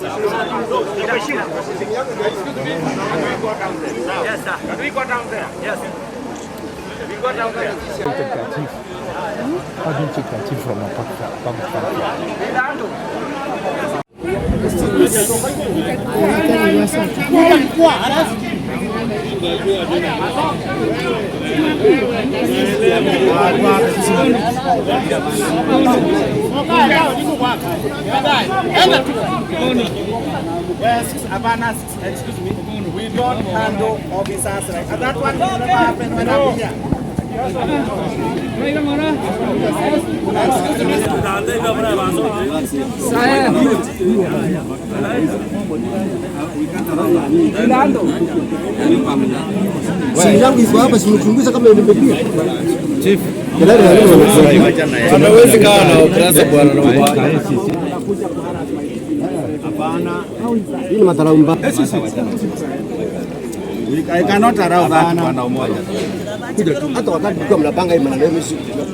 Yes, sir. Can we go down there? Yes. We go down there. Chief. How do you take that chief from a park? Yes, Havana, excuse me. We don't handle officers like that. One will never happen when I'm here. Simu yangu iko hapa, simchunguza kama imepiga. Chief. Hawezi kawa na ukurasa bwana na ubaya. Hii ni madharau mbaya. I cannot allow that, bwana Umoja. Hata wakati mlikuwa mnapanga hii maneno, mimi sikujua.